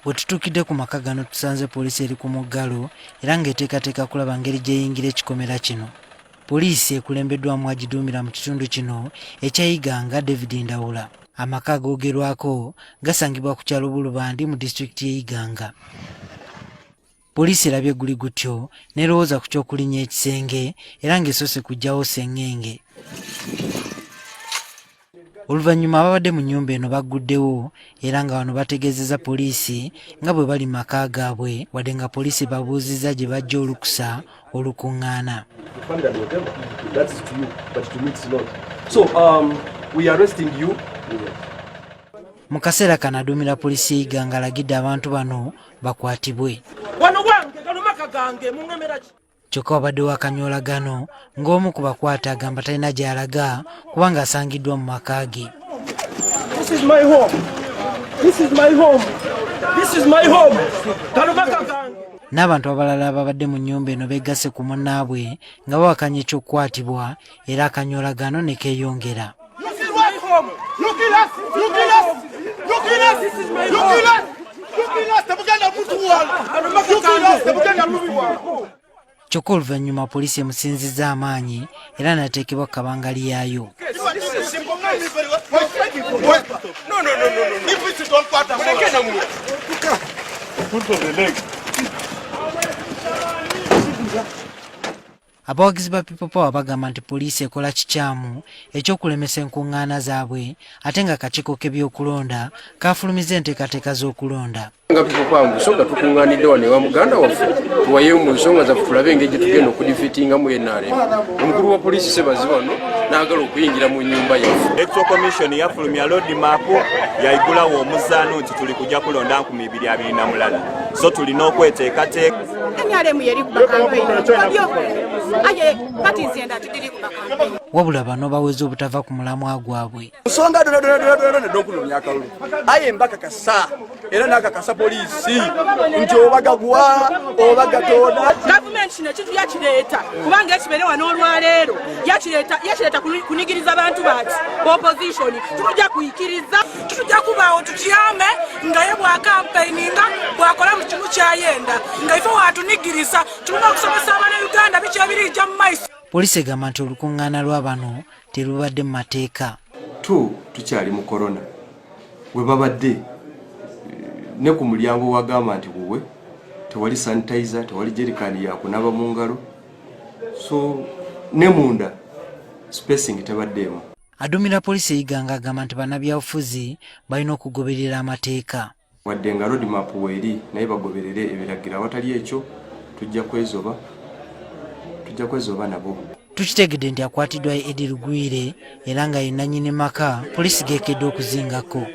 We tutuukidde ku maka gano tusanze poliisi eri ku muggalo era ng'eteekateeka kulaba ngeri gy'eyingira ekikomera kino. Poliisi ekulembeddwamu agiduumira mu kitundu kino ekya Iganga David Ndawula. Amaka agoogerwako gasangibwa ku kyalo Bulubandi mu disitulikiti y'e Iganga. Poliisi erabye guli gutyo n'erowooza ku ky'okulinnya ekisenge era ng'esoose kuggyawo ssengenge. Oluvannyuma ababadde mu nnyumba eno bagguddewo era nga wano bategeezezza poliisi nga bwe bali mu maka gaabwe wadde nga poliisi babuuzizza gye bajja olukusa olukuŋŋaana. Mu kaseera kano aduumira poliisi y'e Iganga alagidde abantu bano bakwatibwe. Wano wange gano maka gange mungemera ki? Kyokka wabaddewo akanyoolagano ng'omu ku bakwate agamba talina gy'alaga kubanga asangiddwa mu maka ge. This is my home. This is my home. This is my home. Gano maka gange. N'abantu abalala ababadde mu nnyumba eno beegasse ku munnaabwe nga bawakanya eky'okukwatibwa era akanyoolagano ne keeyongera. This is my home. You kill us. You kill us. You kill us. This is my home. You kill us. You kill us. Temugenda mutuwala. You kill us. Temugenda mutuwala. Kyokka oluvannyuma poliisi emusinzizza amaanyi era n'ateekebwa ku kabangali yaayo. Abawagizi ba People Power bagamba nti poliisi ekola kikyamu eky'okulemesa enkungaana zaabwe ate nga akakiiko k'ebyokulonda kaafulumizza enteekateeka z'okulonda. Nga People Power mu nsonga tukungaanidde wano ewa muganda waffe tuwayeyo mu nsonga zaffe tulabe engeri gye tugenda okudifiitingamu NRM. Omukulu wa poliisi Sebazi wano n'agala okuyingira mu nnyumba yaffe. Electoral Commission yafulumya road map yaigulawo omuzaano nti tuli kujja kulonda 2021 so tulina okweteekateeka. NRM yeri kuba campaign kodyo aye kati nzenda tidiri kuba campaign. Wabula bano baweze obutava ku mulamwa gwabwe. Nsonga dona dona dona dona dona okunoonya akalulu aye mbakakasa era nakakasa poliisi nti oba gagwa oba gatoona. Gavumenti kino ekintu yakireeta kubanga ekibere wano olwaleero yakireeta kunigiriza bantu bati opposition tutujja kuyikiriza tutujja kubaawo tutyame nga ye bwakampeininga bwakola mu kimu kyayenda nga ife watunigiriza tulina okusomesa abana Uganda biki ebirijja mu maiso. Poliisi egamba nti olukuŋŋaana lwa bano terubadde mu mateeka. Tukyali mu korona we babadde ne ku mulyango wagamba nti wuwe tewali sanitizer, tewali jerrycan ya kunaaba mu ngalo, so ne munda spacing tebaddeemu. Aduumira poliisi e Iganga agamba nti bannabyabufuzi balina okugoberera amateeka. Wadde nga road map weeri naye bagoberere ebiragiro, awatali ekyo tujja kwezoba nabo. Tukitegedde nti akwatiddwa Eddie Lugwire era nga ye nnannyini maka poliisi geekedde okuzingako.